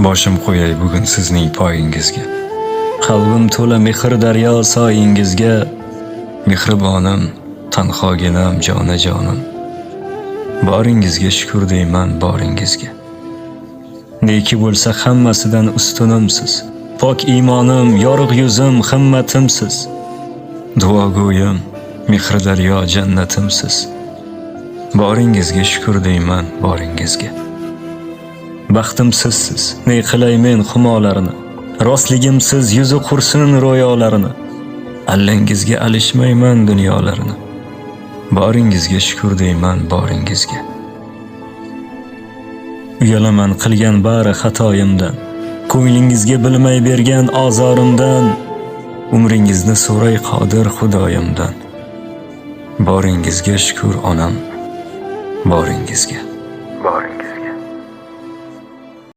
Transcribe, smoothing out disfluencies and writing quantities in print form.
Boshim qo'yay bugun sizning poyingizga. Qalbim to'la mehr daryo soyingizga. Mehribonim, tanhoginam, jonajonim. Boringizga shukur deyman, boringizga. Neki bo'lsa hammasidan ustunimsiz. Pok iymonim, yorug' yuzim, himmatimsiz. Duogo'yim, mehri daryo jannatimsiz. Boringizga shukur deyman, boringizga. Baxtim sizsiz, ne qilay men xumolarini. Rostligimsiz yuzi qursin ro'yolarini. Allangizga alishmayman dunyolarini. Boringizga shukur deyman, boringizga. Uyalaman qilgan bari xatoyimdan. Ko'nglingizga bilmay bergan ozorimdan. Umringizni so'ray qodir Xudoyimdan. Boringizga shukur onam, boringizga. Boringizga.